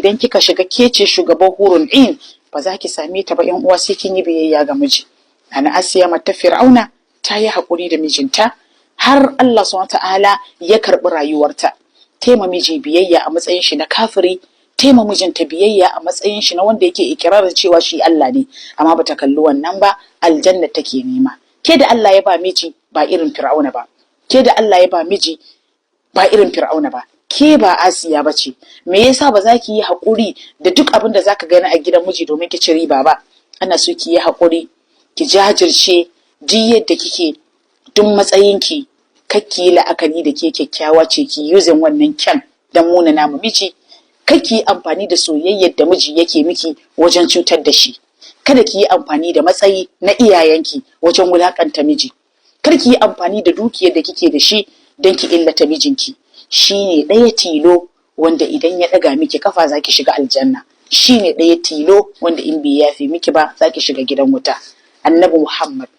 idan kika shiga kece shugaban hurun in, ba za ki same ta ba, yan uwa, sai kin yi biyayya ga miji. Nana Asiya mata Fir'auna ta yi haƙuri da mijinta har Allah subhanahu ta'ala ya karɓi rayuwarta. Tema miji biyayya a matsayin shi na kafiri, tema mijinta biyayya a matsayin shi na wanda yake ikirarin cewa shi Allah ne, amma bata kalli wannan ba, aljanna take nema. Ke da Allah ya ba miji ba irin Fir'auna ba, ke da Allah ya ba miji ba irin Fir'auna ba, ke ba Asiya ba ce, me yasa ba za ki yi haƙuri da duk abin da zaka gani a gidan miji domin ki ci riba ba? Ana so ki yi haƙuri, ki jajirce. Duk yadda kike, duk matsayinki, kakki yi la'akari da ke kyakkyawa ce ki using wannan kyan don munana ma miji. Kakki yi amfani da soyayyar da miji yake miki wajen cutar da shi. Kada ki yi amfani da matsayi na iyayenki wajen wulakanta miji. Kar ki yi amfani da dukiyar da kike da shi don ki illata mijinki. Shine ɗaya tilo wanda idan ya ɗaga miki kafa za ki shiga aljanna, shine ɗaya tilo wanda in bai yafe miki ba za ki shiga gidan wuta. Annabi Muhammad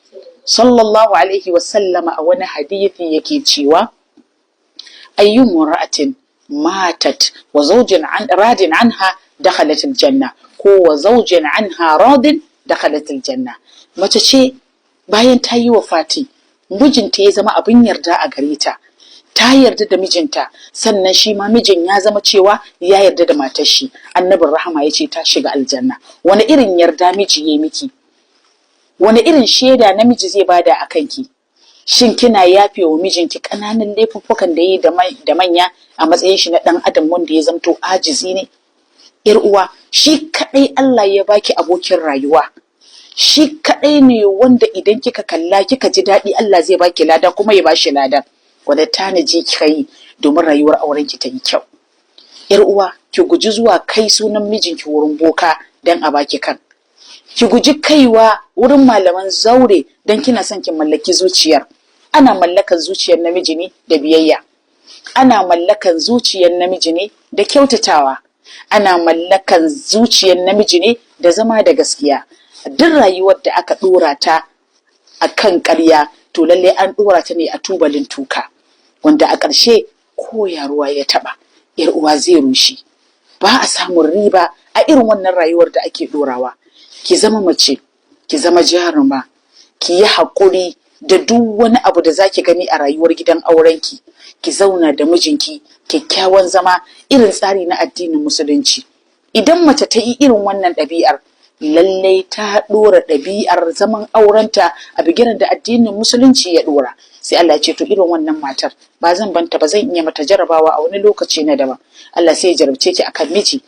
sallallahu alaihi wasallama a wani hadithi yake cewa: "Ayyumu ra'atin matat wa zawjin an radin anha dakhalat aljanna", ko "wa zawjin anha radin dakhalat aljanna". Mace ce bayan ta yi wafati, mijinta ya zama abin yarda a gare ta, ta yarda da mijinta, sannan shi ma mijin ya zama cewa ya yarda da matar shi, Annabin rahama ya ce ta shiga aljanna. Wani irin yarda miji ya miki? Wani irin shaida namiji zai bada a kanki? Shin kina yafe wa mijinki ƙananan laifuffukan da yi da manya a matsayin shi na ɗan adam wanda ya zamto ajizi ne? Yar uwa, shi kaɗai Allah ya baki abokin rayuwa, shi kaɗai ne wanda idan kika kalla kika ji daɗi, Allah zai baki lada kuma ya bashi lada. Wanda tanaji kika yi domin rayuwar aurenki ta yi kyau? Yar uwa, ki guji zuwa kai sunan mijinki wurin boka dan a baki kan. Ki guji kaiwa wurin malaman zaure don kina son ki mallaki zuciyar. Ana mallakan zuciyar namiji ne da biyayya, ana mallakan zuciyar namiji ne da kyautatawa, ana mallakan zuciyar namiji ne da zama da gaskiya. Duk rayuwar da aka dora ta a kan ƙarya, to lallai an dora ta ne a tubalin tuka wanda a ƙarshe ko ruwa ya taɓa, yar uwa, zai rushe. Ba a samun riba a irin wannan rayuwar da ake dorawa. Ki zama mace, ki zama jaruma, ki yi haƙuri da duk wani abu da zaki gani a rayuwar gidan aurenki. Ki zauna da mijinki kyakkyawan zama irin tsari na addinin Musulunci. Idan mace ta yi irin wannan ɗabi'ar, lallai ta ɗora ɗabi'ar zaman aurenta a bigiran da addinin Musulunci ya ɗora. Sai Allah ya ce, to irin wannan matar ba zan banta ba, zan iya mata jarabawa a wani lokaci na daban. Allah sai ya jarabce ki akan miji.